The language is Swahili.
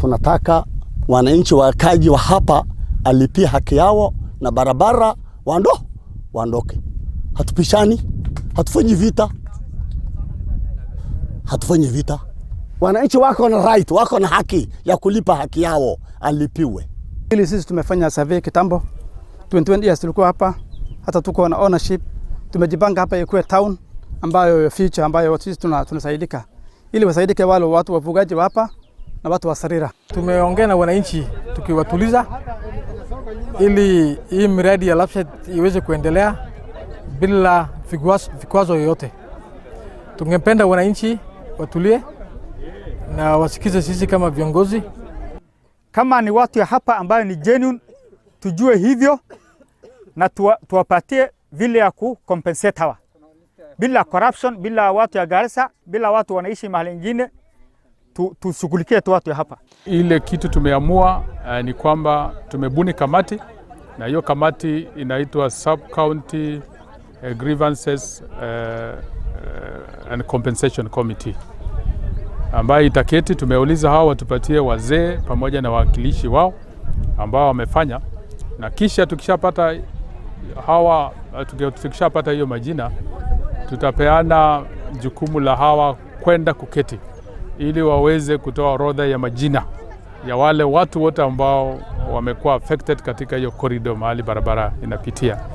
Tunataka wananchi wakaji wa hapa alipie haki yao na barabara waondoke. Hatupishani, hatufanyi vita, hatufanyi vita. Wananchi wako na right, wako na haki ya kulipa haki yao, alipiwe. Ili sisi tumefanya survey kitambo 21 years tulikuwa hapa, hata tuko na ownership. Tumejipanga hapa ikuwe town ambayo future ambayo sisi tunasaidika, ili wasaidike wale watu wafugaji wa hapa na watu wa Sarira. Tumeongea na wananchi tukiwatuliza, ili hii miradi ya LAPSSET iweze kuendelea bila vikwazo yoyote. Tungependa wananchi watulie na wasikize sisi kama viongozi. Kama ni watu ya hapa ambayo ni genuine, tujue hivyo na tuwapatie vile ya ku compensate hawa bila corruption, bila watu ya Garissa, bila watu wanaishi mahali ingine, tushughulikie tu watu ya hapa. Ile kitu tumeamua ni kwamba tumebuni kamati na hiyo kamati inaitwa Sub County Grievances and Compensation Committee ambayo itaketi. Tumeuliza hao watupatie wazee pamoja na wawakilishi wao ambao wamefanya, na kisha tukishapata hiyo majina tutapeana jukumu la hawa kwenda kuketi ili waweze kutoa orodha ya majina ya wale watu wote ambao wamekuwa affected katika hiyo corridor mahali barabara inapitia.